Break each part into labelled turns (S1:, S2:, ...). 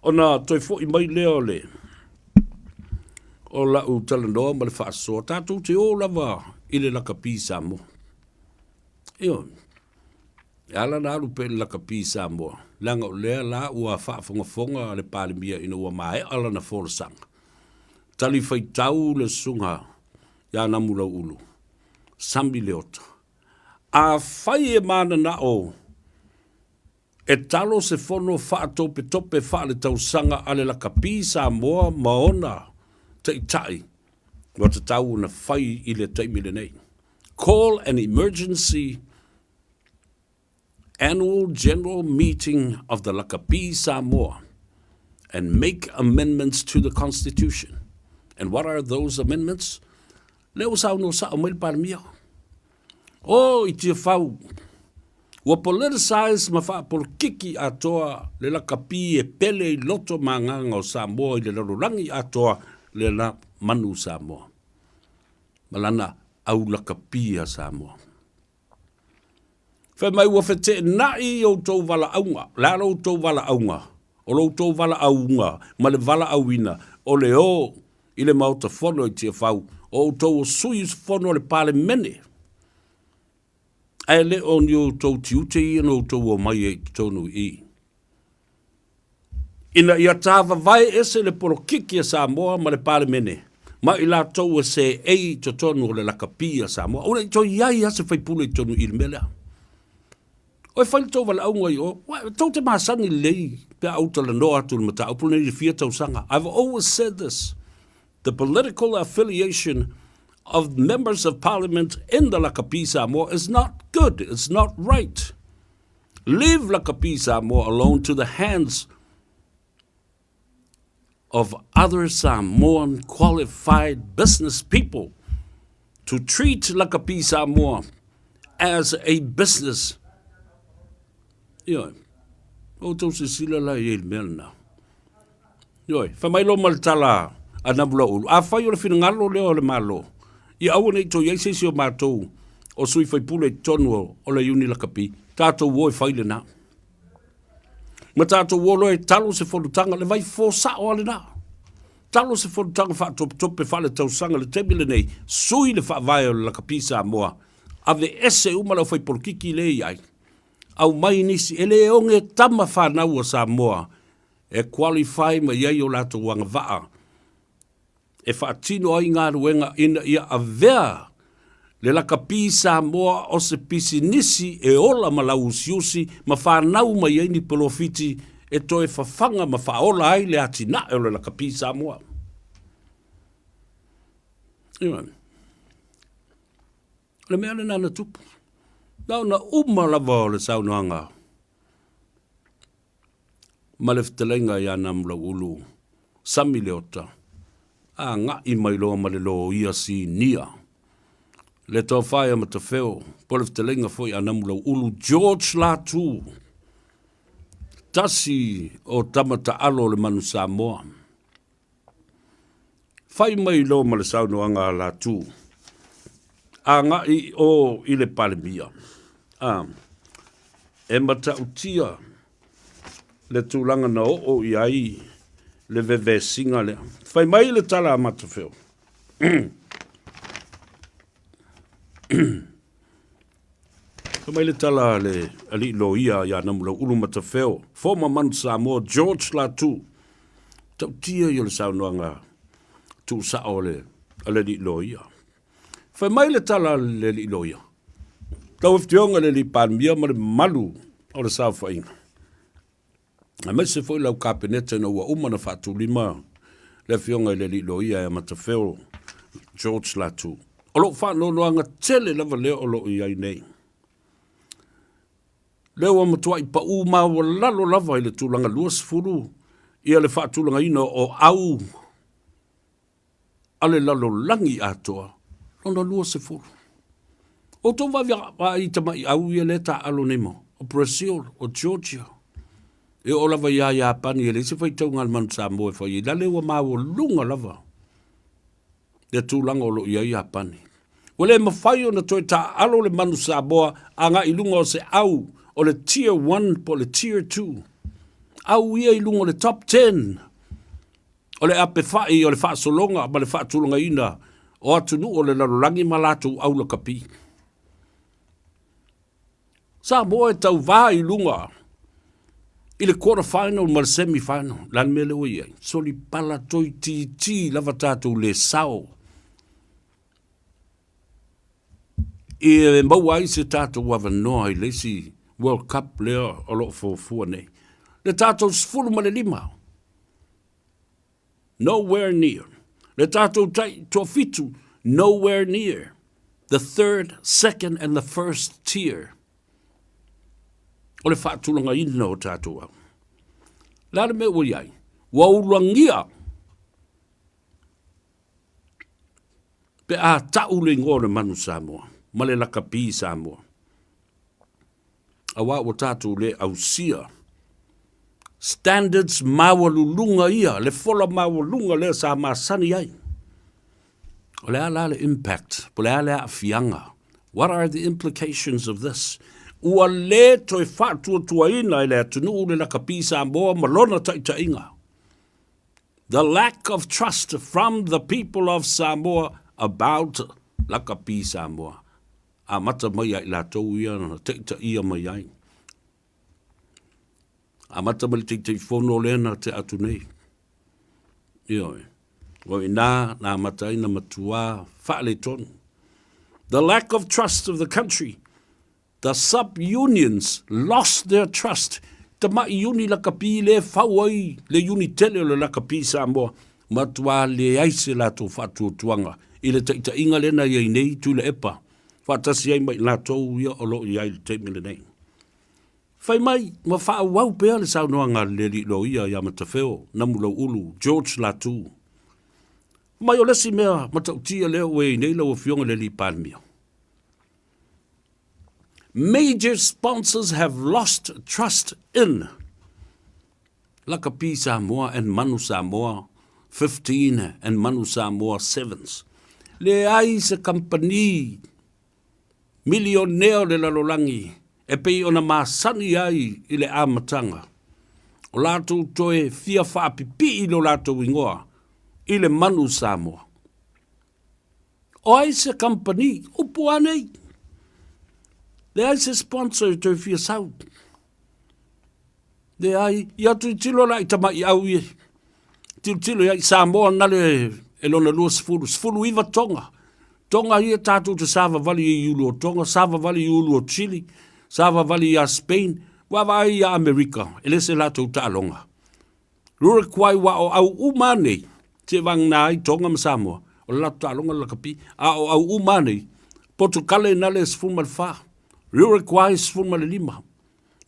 S1: Ona toe foi mai lea o le o lau talanoa ma le faasoa, tatou te o lava i le lakapi Samoa. Ioe. E ala ona alu pea i le lakapi Samoa, leaga o lea la ua faafogafoga le Palemia ina ua maea lana folasaga. Talifuaitau le susuga ia Namulauulu, Sami Leota. Afai e mananao e talo se fono faatopetope faaletausaga a le lakapi Samoa ma ona taitai, ua tatau ona fai i le taimi lenei. Call an emergency annual general meeting of the Lakapi Samoa and make amendments to the constitution. And what are those amendments? Lea ua saunoa sao mai le Palemia. O i Tiafau, ua politicize ma faapolokiki atoa le lakapi e pele i loto ma agaga o Samoa i le lalolagi atoa le la manu Samoa ma lana au lakapi a Samoa. Fai mai ua feteenai i outou valaauga. O le a lo outou valaauga? O lo outou valaauga ma le valaauina o le o i le Maota Fono i Tiafau, o outou o sui usufono o le Palemene, ae le o ni outou tiute ia na outou omai ai i totonu i i. Ina ia tāvavae ese le polokiki a Samoa ma le Palemene ma i latou e seei i totonu o le lakapi a Samoa. Aua ne i toe i ai lava se faipule i totonu i i le mea lea. Oi fai le tou valaauga i o, tou te masani lelei pe a ou talanoa atu i le mataupu lenei i le fia tausaga. I've always said this, the political affiliation of members of parliament in the Lakapi Samoa is not good, it's not right. Leave Lakapi Samoa alone to the hands of other Samoan qualified business people to treat Lakapi Samoa as a business. Ioe, outou silasila la i ai i le mea lena. Ioe, fai mai loa ma le tala a Namulauulu, afai o le finagalo lea o le Malo, ia aua ne i toe i ai se isi o matou o sui faipule i totonu o le Iuni Lakapi, tatou o e fai lena. Ma tatou o loa e talo se fonotaga, le vaifofo sao lava lena. Talo se fonotaga faatopetope faaletausaga i le taimi lenei, sui le faavae o le Lakapi Samoa, aveese uma le aufai-polokiki lea e i ai, aumai nisi, e le oge tama fanau a Samoa e qualify mai ai o latou agavaa e faatino ai galuega ina ia avea le lakapi Samoa o se pisinisi e ola ma lauusiusi ma fanau mai ai ni polofiti e toe fafaga ma faaola ai le atinae o le lakapi Samoa. Ioe. O le mea lena na tupu. Na ona uma lava o le saunoaga ma le fetalaiga ia Namulauulu Sami Leota, agai mai loa ma le loia sinia le tofa ia Matafeo po o le fetalaiga foi a Namulauulu George Latu, tasi o tama taalo o le Manu Samoa. Fai mai loa ma le saunoaga a Latu, agai i o i le Palemia, a, e matautia le tulaga na oo i ai le vevesiga lea. Fai mai le tala a Matafeo. Fai mai le tala a le alii loia ia Namulauulu Matafeo, former Manu Samoa George Latu, tautia ia o le saunoaga tuusao a le alii loia. Fai mai le tala a le alii loia, lau Afioga i le Alii Palemia ma le mamalu o le saofaiga, aemaise foi lau Kapeneta ina ua uma ona faatulima le Afioga i le Alii Loia ia Matafeo George Latu. O lou faanoanoaga tele lava lea o lo o i ai nei. Lea ua matuai pau maualalo lava i le tulaga 20 ia le faatulagaina o au a le lalolagi atoa lona 20. Outou vaavaai i tamaiau ia lea e taaalo nei ma o Brazil, o Georgia, e oo lava iā Iapani e leai se faitauga a le Manu Samoa e fai ai. La le ua maualuga lava le tulaga o lo o i ai Iapani. Ua le mafai ona toe taaalo le Manu Samoa agai i luga o se au o le Tier 1 po o le Tier 2. Au ia i luga o le top 10 o le apefa'i o le faasologa ma le faatulagaina o atunuu o le lalolagi ma latou au lakapi. Samoa e tauvā i luga i le quarter final ma le semi final. Le a le mea lea ua i ai? Solipala toeitiiti lava tatou le sao e maua ai se tatou avanoa i le isi World Cup lea o lo o fuafua nei. Le tatou 15, nowhere near. Le tatou tai toafitu, nowhere near. The third, second and the first tier o le faatulagaina o tatou au. Le a le mea ua i ai? Ua ulagia pe a tau le igoa o le manu Samoa ma le lakapi Samoa. Aua ua tatou le ausia standards maualuluga ia, le fola maualuga lea sa masani ai. O le a la le impact, po o le a le aafiaga? What are the implications of this? Ua le toe faatuatuaina e le atunuu le lakapi Samoa ma lona taitaiga. The lack of trust from the people of Samoa about lakapi Samoa. Amata mai ia i latou ia na taitaia mai ai. Amata mai le Taitaifono lea na tea atu nei. Ioe. O i nā, na amata ai na matua faaletonu. The lack of trust of the country. The sub-unions lost their trust. Tama'i iuni lakapi le fau ai le iuni tele o le lakapi Samoa. Matua leai se latou faatuatuaga i le taitaiga lea na i ai nei Tuilaepa faatasi ai ma i latou ia o lo o i ai i le taimi lenei. Fai mai, ma faaauau pea le saunoaga a le alii loia ia Matafeo Namulauulu George Latu. Mai o le isi mea matautia lea ua i ai nei lau Afioga i le alii Palemia. Major sponsors have lost trust in Lakapi Samoa and Manu Samoa 15 and Manu Samoa Sevens. Leai se kamupani milionea o le lalolagi e pei ona masani ai i le amataga. O latou toe fia faapipii lo latou igoa i le Manu Samoa. O ai se kamupani, upu a nei. Leai se sponsor e toe fia sau. Leai, ia tilotilo la i tamaiau ia. Tilotilo ia i Samoa nale e lona 20, 19 Tonga. Tonga ia tatou te savavali i ulu o Tonga, savavali i ulu o Chile, savavali ia Spain, vaavaai ia Amerika, e le se latou taaloga. Uruguay ua o au uma a nei, seivagana ai Tonga ma Samoa, o le latou taaloga le lakapi, a o au uma a nei, Potukale na le 14, Uruguay 15,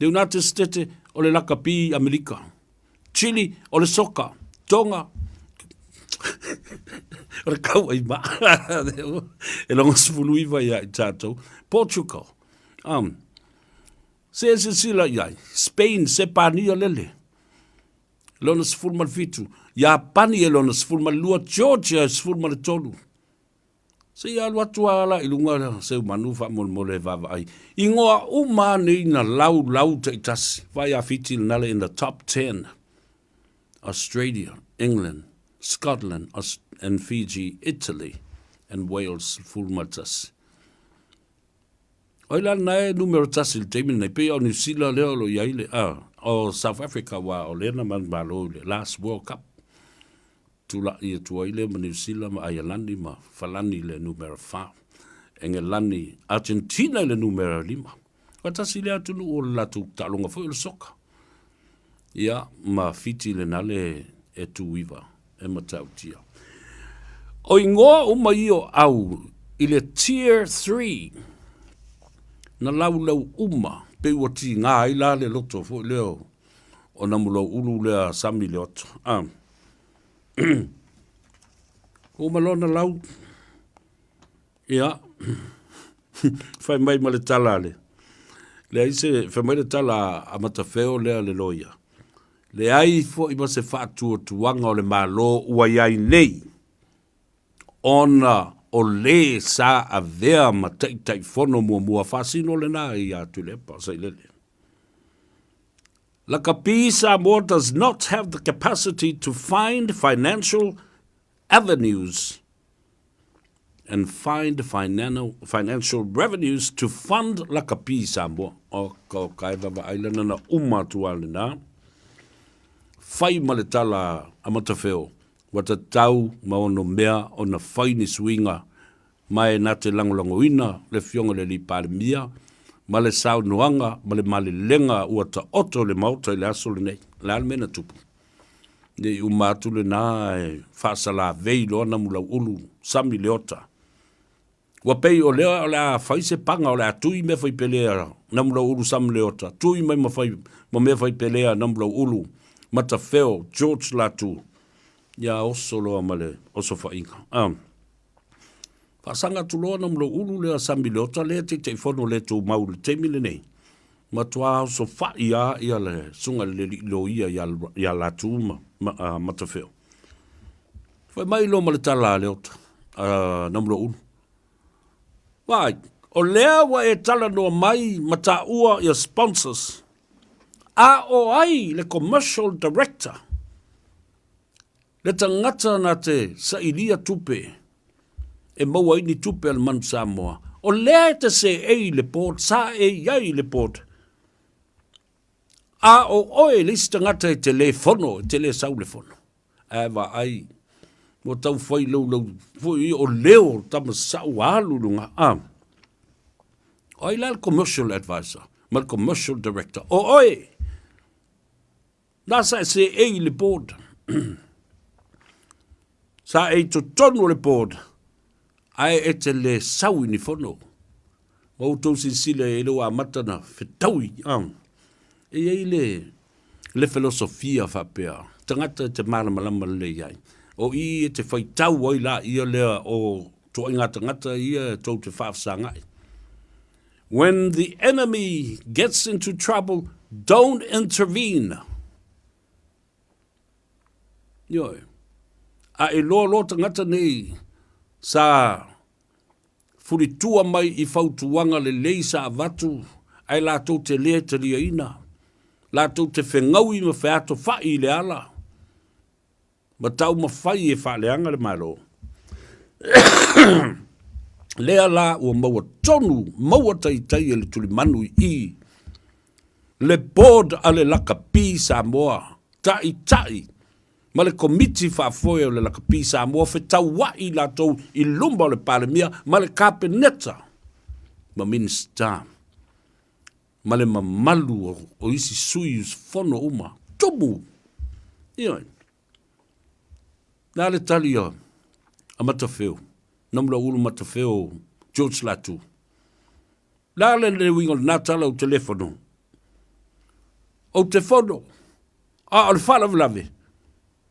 S1: le United States o le lakapi Amerika, Chile o le soka, Tonga o le kaua i maa, e logo 19 ia i tatou, Portugal, Se e silasila i ai, Spain, Sepania lele, lona 17, Iapani e lona 12, Georgia e 13. Se i alu atu a la i luga Seumanu faamolemole e vaavaai. Igoa uma a nei na laulau taitasi. Vaai a Fiti lena in the top 10. Australia, England, Scotland and Fiji, Italy and Wales 11. Oi la lena e numera tasi i le taimi lenei, pei o Niu Sila lea o lo o i ai le, ah, o South Africa aua o lea na manumalo i le last World Cup. Tula'i atu ai lea ma Niu Sila ma Aialani ma Falani i le numera fa. Engelani, Argentina i le numera lima. Ua tasi lea atunuu o le latou taaloga foi o le soka. Ia, ma Fiti lena le e tuiva e matautia. O igoa uma ia o au i le Tier 3, na laulau uma, pei ua tiga ai la le loto foi lea o Namulauulu lea Sami Leota. Ah. Uma loa na lau, ia, fai mai ma le tala a le, leai se, fai mai le tala a Matafeo lea le loia, Leai foi ma se faatuatuaga o le Malo ua i ai nei ona o lē sa avea ma Taitaifono muamua faasino lena ia Tuilaepa Sailele. Lakapi Samoa does not have the capacity to find financial avenues and find financial revenues to fund Lakapi Samoa. O ka ka e vava ai lana na uma atu a lena. Fai ma le tala a Matawheo, ua tatau ma ono mea ona fai ni suiga ma e na te lagolagoina le Afioga i le Alii Palemia ma le saunoaga ma le malelega ua taoto i le Maota i le aso lenei. O le a le mea na tupu? Ne i uma atu lena ae faasalavei loa Namulauulu Sami Leota. Ua pei o lea o le a fai se paga o le a tui mea fai pelea Namulauulu Sami Leota, tui mai ma fai ma mea fai pelea Namulauulu Matafeo George Latu. Ia oso loa ma le osofaiga. Ah. Faasaga atu loa Namulauulu lea Sami Leota lea Taitaifono le tumau i le taimi lenei. Matua osofai lava ia le susuga i le alii loia ia Latu ma Matafeo. Fai mai loa ma le tala a Leota, a Namulauulu, Vaai, o lea ua e talanoa mai ma taua ia sponsors, a o ai le commercial director, le tagata na te sailia tupe e maua ai ni tupe a le Manu Samoa, o lea e te seei i le board, sa e i ai i le board, a o oe le isi tagata e te le fono, e te le sau i le fono. Ae vaai, ua tau fai laulau foi o leo o tama sa'u ua alu i luga, a. O ai la le commercial advisor ma le commercial director? O oe! La sa e seei i le board. Sa e i totonu o le board, ae e te le sau i ni fono. Ua outou silasila i ai lea ua amata ona fetaui. E i ai le, le felosofia faapea, tagata e te malamalama lelei ai. O i e te faitau ai laia lea o ituaiga tagata ia e tou te faafesagai. When the enemy gets into trouble, don't intervene. Ioe. A e loa loa tagata nei sa fulitua mai i fautuaga lelei sa avatu ae latou te le taliaina, latou te fegaui ma featofai i le ala ma taumafai e faaleaga le Malo. Lea la ua maua tonu, maua taitai e le tulimanu i i le board a le Lakapi Samoa, taitai ma le Komiti Faafoe o le Lakapi Samoa fetaua'i latou i luma o le Palemia ma le Kapeneta ma Minisita ma le mamalu o isi sui usufono uma tumu. Ioe. Le a le tali a Matafeo, Namulauulu Matafeo George Latu? Le a le uiga o lena tala ou te le fono? Ou te fono, a o le faalavelave,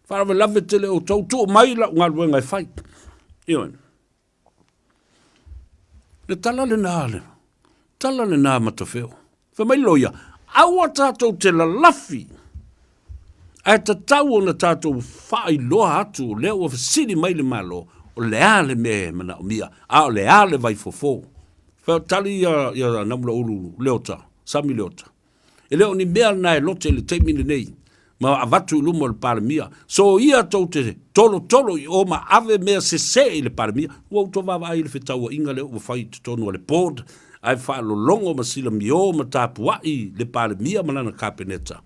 S1: faalavelave tele outou, tuu mai lau galuega e fai. Ioe. Le tala lena, le tala lena a Matafeo. Fai mai le loia, aua tatou te lalafi, ae tatau ona tatou faailoa atu o lea ua fesili mai le Malo, o le a le mea e manaomia, a o le a le vaifofo. Fai tali ia, ia Namulauulu Leota, Sami Leota. E le o ni mea lena e lote i le taimi lenei ma avatu i luma o le Palemia. Soia tou te tolotolo i o ma ave mea sese i le Palemia. Ua outou vaavaai i le fetauaiga lea ua fai i totonu o le Board ae faalologo ma silamio ma tapuai le Palemia ma lana Kapeneta.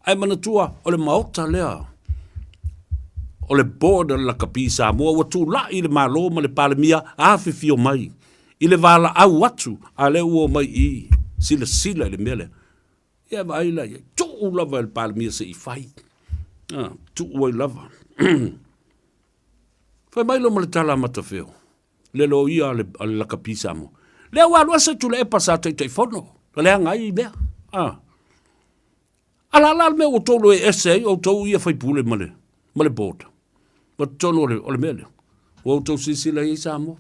S1: Ae manatua, o le Maota lea o le Board o le Lakapi Samoa ua tulai le Malo ma le Palemia afifio mai i le valaau atu a lea ua omai i silasila i le mea lea. Ia vaai la i ai, tuu lava e le Palemia se i fai. Ah, tuu ai lava. Fai mai loa ma le tala a Matafeo, le loia a le, a le Lakapi Samoa. Lea ua alu ese Tuilaepa sa Taitaifono, na leaga ai mea. Ah. A la la le mea ua outou loe ese ai outou ia faipule ma le, ma le board. Ma totonu o le, o le mea lea. Ua outou silasila i ai Samoa.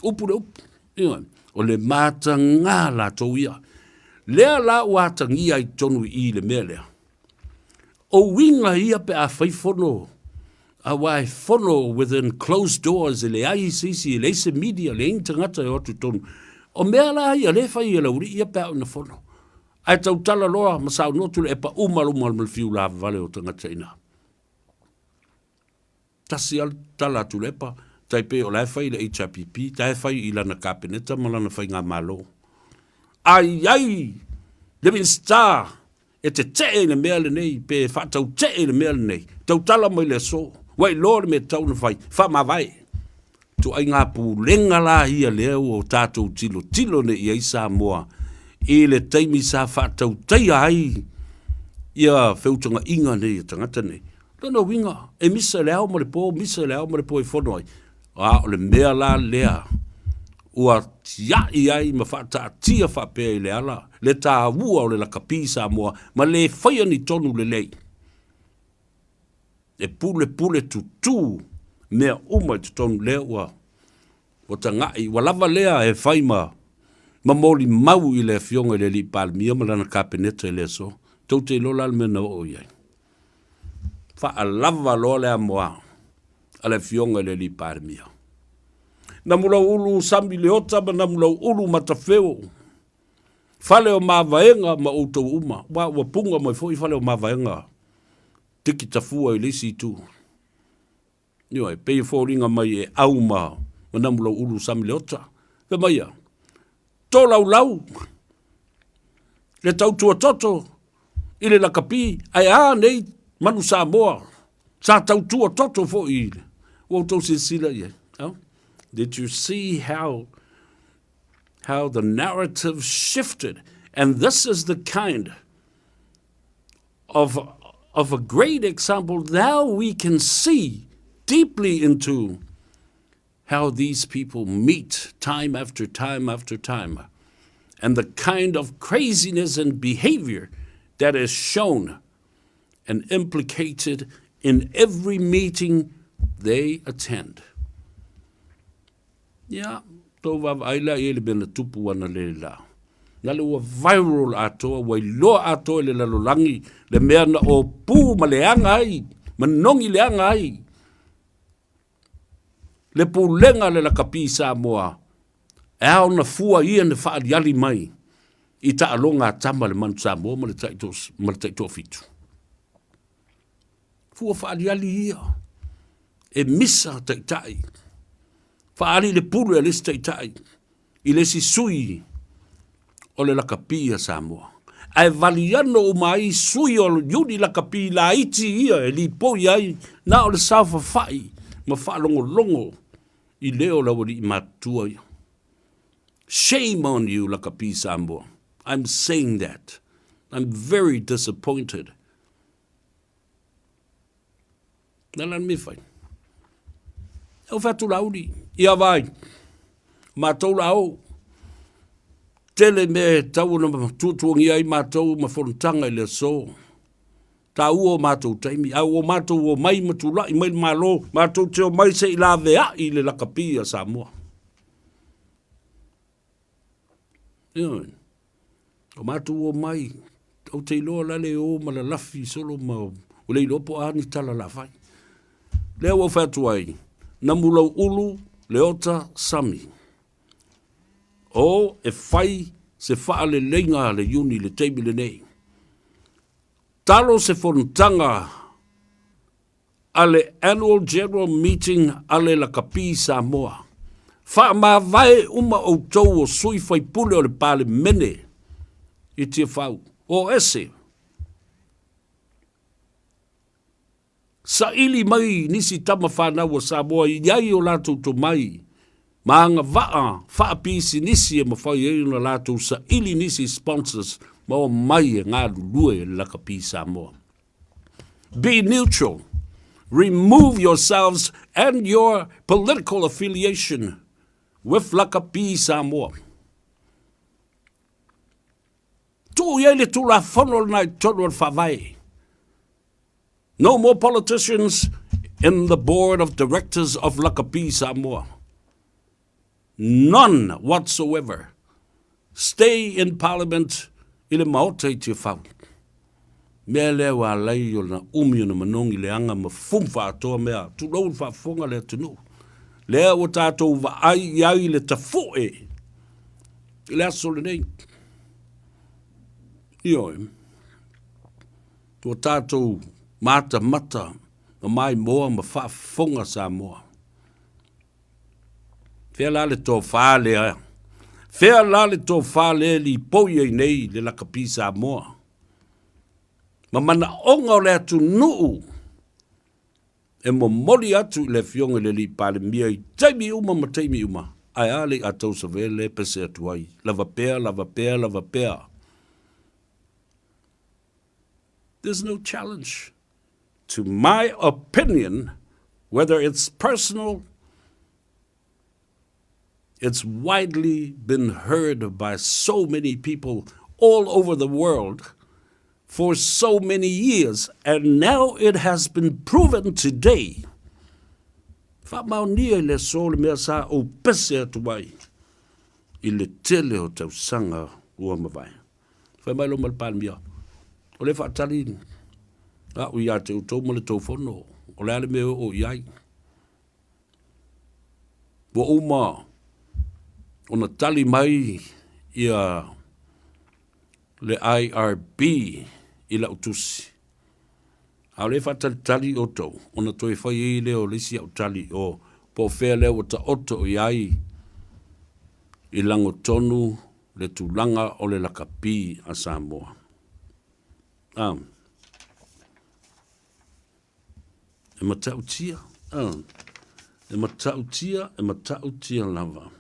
S1: Upu le upu. Ioe. O le matagā latou ia. Lea la ua atagia ai totonu i i le mea lea. O uiga ia pe a fai fono, aua e fono within closed doors, e leai se isi, e leai se media, leai ni tagata e o atu i totonu. O mea la ia lea e fai e le aualii ia pe a oo ina fono. Ae tautala loa ma saunoa Tuilaepa uma luma ma le fiu lavavale o tagata i ina. Tasi lava le tala a Tuilaepa, tai pei o la e fai i le HRPP, la e fai i lana Kapeneta ma lana faigamalo. A i ai le Minisita e tetee i le mea lenei pe faatautee i le mea lenei, tautala mai le aso, ua iloa le mea e tatau ona fai, faamavae. Ituaiga pulega la ia lea ua tatou tilotilo nei i ai Samoa i le taimi sa faatautaia ai ia feutagaiga nei a tagata nei. Lona uiga, e misa i le ao ma le po, misa i le ao ma le po e fono ai. A o le mea la lea ua tiai ai ma faataatia faapea i le ala le taua o le lakapi Samoa ma le faia ni tonu lelei e pulepule tutū mea uma i totonu lea ua ua tagai, ua lava lea e fai ma ma molimau i le Afioga i le Alii Palemia ma lana Kapeneta i le aso. Tou te iloa la le mea na oo i ai. Faalava loa le amoa a le Afioga i le Alii Palemia. Namulauulu Sami Leota ma Namulauulu Matafeo, fale o Mavaega ma outou uma, aua ua puga mai foi fale o Mavaega tiki tafua i le isi itu. Ioe, pei e foliga mai e au ma ma Namulauulu Sami Leota. Fai mai ia, tolaulau le tautua toto i le lakapi, ae a nei manu Samoa sa tautua toto foi i le, ua outou silasila i ai. Oh? Did you see how the narrative shifted? And this is the kind of a great example. Now we can see deeply into how these people meet time after time after time and the kind of craziness and behavior that is shown and implicated in every meeting they attend. Ia, tou vaavaai la i ai le mea na tupu analeila. Na le ua viral atoa, ua iloa atoa i le lalolagi le mea na opū ma leaga ai, manogi leaga ai le pulega a le lakapi Samoa e ao ona fua ia na faaaliali mai i taaloga a tama le Manu Samoa ma le Taitoafitu. Fua faaaliali ia e misa taitai, faaali le pule a le isi taitai i le isi sui o le lakapi a Samoa. Ae valiano uma ai sui o iuni lakapi laiti ia e lipoi ai na o le saofafai ma faalogologo i leo o le aualii matutua ia. Shame on you, Lakapi Samoa. I'm saying that. I'm very disappointed. Na la le mea fai. E o fatu lauli, ia vai. Matou la o. Tele me tau ona tuatuangia ai matou ma fonotaga i le aso. Taua o matou taimi, a ua matou omai ma tulai mai le Malo, matou te omai se i laveai le lakapi a Samoa. Ioe. O matou omai, ou te iloa la le o ma lalafi solo ma ua le iloa po o a ni tala o le a fai. Lea ua ou fai atu ai, Namulauulu Leota Sami. O e fai se faaleleiga a le Iuni i le taimi lenei. Talo se fonotaga a le Annual General Meeting a le Lakapi Samoa. Faamavae uma outou o sui faipule o le Palemene i Tiafau. O ese. Saili mai nisi tama fanau a Samoa i ai o latou tomai ma agavaa faapisinisi e mafai ai ona latou saili nisi sponsors ma omai e galulue i le Lakapi Samoa. Be neutral. Remove yourselves and your political affiliation with Lakapi Samoa. Tuu i ai le Tulafono lena i totonu o le Faavae. No more politicians in the board of directors of Lakapi Samoa. None whatsoever. Stay in parliament i le Maota i Tiafau. Mea lea ua alai ona umi ona manogi leaga ma fumu faatoa mea, tulou le faafofoga a le atunuu. Lea ua tatou vaai i ai i le tafoe i le aso lenei. Ioe, ua tatou matamata ma maimoa ma faafofoga Samoa. Fea la le tofa lea? Fea la le tofa lea e lipoi ai nei le lakapi Samoa? Ma manaoga o le atunuu e momoli atu i le Afioga i le Alii Palemia i taimi uma ma taimi uma, ae a le i tausavea lea e pese atu ai, lava pea, lava pea, lava pea. There's no challenge. To my opinion, whether it's personal, it's widely been heard by so many people all over the world for so many years, and now it has been proven today. Faamaonia i le aso le mea sa ou pese atu ai i le tele o tausaga ua mavae. Fai mai loa ma le Palemia, o lea e faatali au ia te outou ma le tou fono, o le a le mea e oo i ai. Ua uma ona tali mai ia le IRB i lau tusi. A o lea e faatalitali outou ona toe fai ai lea o le isi au tali o po o fea lea ua taoto i ai i lagotonu le tulaga o le lakapi a Samoa. Ah. E matautia, ah. E matautia, e matautia lava.